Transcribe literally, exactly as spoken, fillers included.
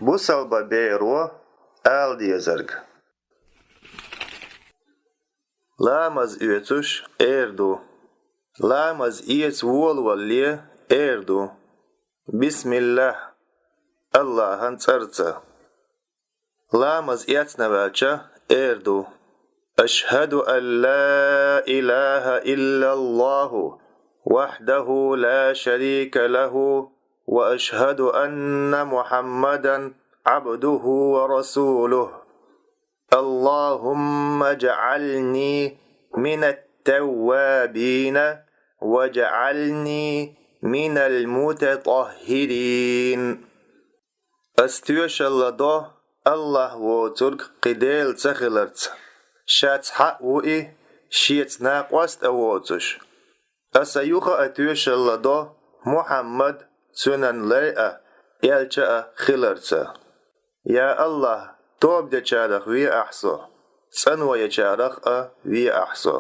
Бусалба беро ала дезарг. Ламаз оьцуш эр ду. Ламаз эца волавалале эр ду. Бисмиллахь, Аллахьан цӀарца. Ламаз эцна ваьлча эр ду. أشهد أن لا إله إلا الله وحده لا شريك له وأشهد أن محمدا عبده ورسوله. اللهم اجعلني من التوابين واجعلني من المتطهرين. Ас тоьшалла до Аллахь воцург кхы Дела ца хиларца, Ша цхьаъ ву и, Шеца накъост а воцуш. Аса юха а тоьшалла до Мухьаммад, цуьнан лай а, элча а хиларца. Я Аллахь, тоба дечарах ве Ахь со, цӀано ечарах а ве Ахь со.